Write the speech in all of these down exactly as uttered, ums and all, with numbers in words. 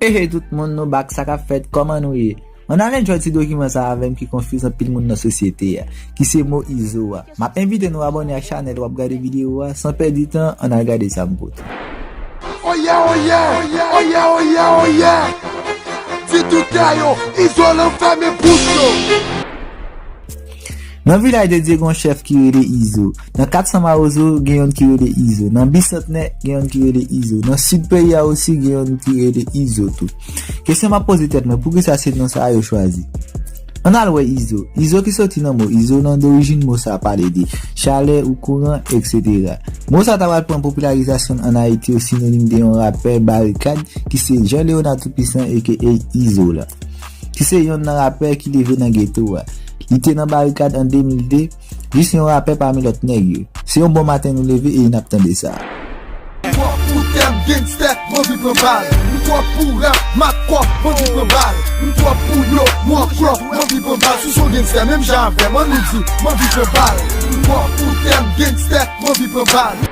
Hey, hey, tout moun, nou back, sa k ap fèt, kòman nou ye? Ann al enjoy ti dokiman sa avè m ki konfiz anpil moun nan sosyete a, ki se mo Izo a. M ap envite nou abòne ak chanèl w ap gade videyo a, san pèdi tan, ann al gade sa m pote. Oye, oye, oye, oye, oye. Di tout yo, Izolan fèmen bouch yo. Nan Vilaj de Dye gen yon chèf ki rele Izo. Nan kat san Mawozo gen yonn ki rele Izo. Nan Bisantnè gen yonn ki rele Izo. Nan sid peyi a osi gen yonn ki rele Izo tou. Kesyon m ap poze tèt mwen, poukisa se non sa a yo chwazi? Ann al wè Izo. Izo ki soti nan mo Izolan, dorijin mo sa a pale de chalè ou kouran, etsetera. Mo sa a ta pral pran popilarizasyon l ann Ayiti o sinonim de yon rapè Barikad ki se Jean Léonard Toupwisan aka Izolan, ki se yonn nan rapè ki leve nan geto a. Li te nan Barikad an de mil de, jis yon rapè pami lòt nèg yo. Se yon bon maten nou leve e n ap tande sa. M twòp pou tèm gangstè, m anvi pran bal. M twòp pou rap, m ap twòp, m anvi pran bal. M twòp pou yo, m wòk twòp, m anvi pran bal. Si w se yon gangstè, menm jan avè m, ann nou di, m anvi pran bal. M twòp pou tèm gangstè, m anvi pran bal.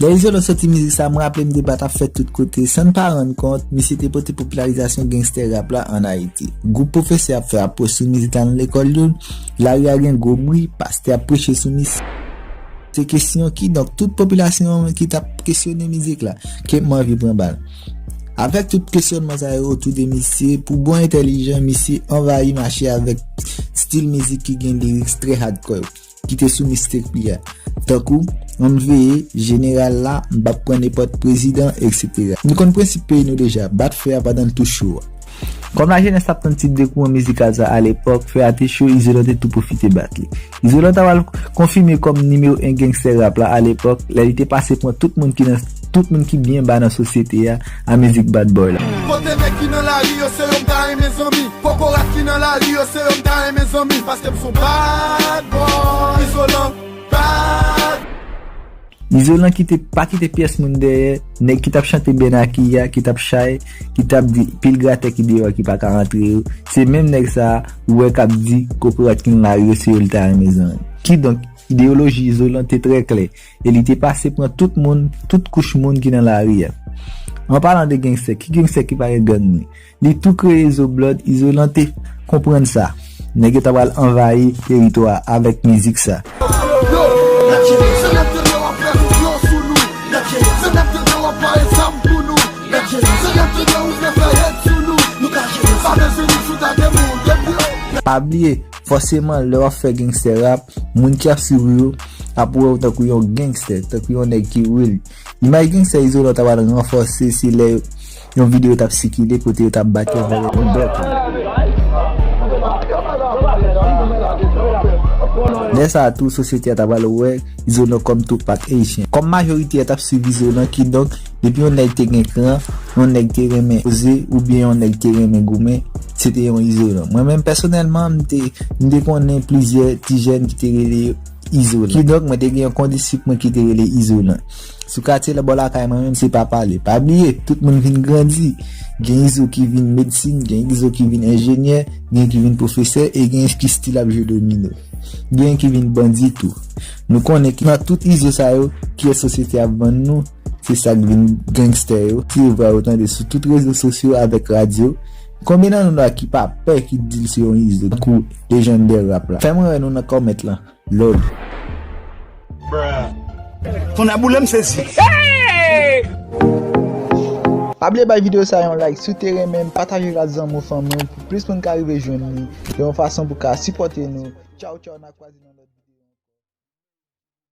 Lè Izolan soti mizik sa, m raple m deba t ap fèt tout kote, san n pa rann kont, misye te pote popilarizasyon gangstè rap la ann Ayiti. Gwoup pwofesè ap fè apwòch sou mizik la nan lekòl yo, lari a gen gwo bri, pastè ap preche sou misye. Se kesyon, kidonk tout popilasyon an ki t ap kesyone mizik la, ke m anvi pran bal. Avèk tout kesyònman sa yo otou de misye, pou bon entèlijan, misye anvayi mache avèk stil mizik ki gen lyrics trè hardcore yo, ki te sou mixtape li a. Tankou, ann veye, jeneral la, m p ap pran nenpòt prezidan, etsetera. Nou konn prensip peyi nou deja, bat fè a pandan l tou cho a. Kòm lajenès t ap tann tit de kouran mizikal sa alepòk, fè a te cho, Izolan te tou pwofite bat li. Izolan ta pral konfime kòm nimewo en gangstè rap la alepòk, lè li te pase pran tout moun ki nan, tout moun ki byen ba nan sosyete a, a mizik Bad Boy la. Kote nèg ki nan lari yo, se yo m ta renmen zanmi. Kokorat ki nan lari yo, se yo m ta renmen zanmi. Paske m se yon bad boy. Izolan, bad. Izolan ki te pa kite pyès moun dèyè, nèg ki t ap chante bènaki a, ki t ap chay, ki t ap di pil gratè ki deyò ki pa ka antre yo. Se menm nèg sa a, ou wè k ap di kokorat ki nan lari yo, se yo l ta renmen zanmi. Kidonk, ideyoloji Izolan te trè klè, e li te pase pran tout moun, tout kouch moun ki nan lari a. An palan de gangstè, ki gangstè ki pa gen gang li? Li tou kreye Izo Blood, Izolan te konprann sa. Nèg yo ta pral anvayi teritwa a avèk mizik sa. Yo, nèg yo, se nèg yo ap fè yo sou nou. Nèg yo, se nèg yo ap pare zam pou nou. Nèg yo, se nèg yo ouvè fè hate sou nou. Nou ka jere, pa bezwen nou sou ta de moun, depi yo. Pa bliye, fòseman, lè w ap fè gangstè rap, moun ki ap swiv ou yo ap wè w tankou yon gangstè, tankou yon nèg ki real. Imaj gangstè Izolan ta pral ranfòse si lè yon videyo t ap sikile kote yo t ap bat yon vòlè yon bèk. Lè sa a tou, sosyete a ta pral wè Izolan kòm Tupac Ayisyen. Kòm majorite a t ap swiv Izolan, kidonk, depi yon nèg te gen kran, yon nèg te renmen koze, oubyen yon nèg te renmen goumen, se te yon Izolan. Mwen menm, pèsonèlman, m te, m te konnen plizyè ti jèn ki te rele Izolan. Kidonk, mwen te gen yon kondisip mwen ki te rele Izolan. Sou katye la bò lakay mwen menm, se pa pale. Pa bliye, tout moun vin grandi. Gen Izo ki vin medsin, gen Izo ki vin enjenyè, gen ki vin pwofesè, e gen ki still ap jwe domino. Gen ki vin bandi tou. Nou konnen ki nan tout Izo sa yo, kiyès sosyete ap vann nou, se sa k vin gangstè yo. Si yo vwa yo tande sou tout rezo sosyo avèk radyo. Konbyen nan nou la ki pa pè ki di l se yon Izo? Tankou lejandè rap la. Fè mwen wè nou nan kòmèt lan. Lòd. Tonnè boule m sezi. Pa bliye bay videyo sa yon like, si w te renmen, pataje l ak zanmi w, fanmi w, pou plis moun ka rive jwenn li, yon fason pou ka sipòte nou. Tchaw, tchaw, n a kwaze nan lòt videyo.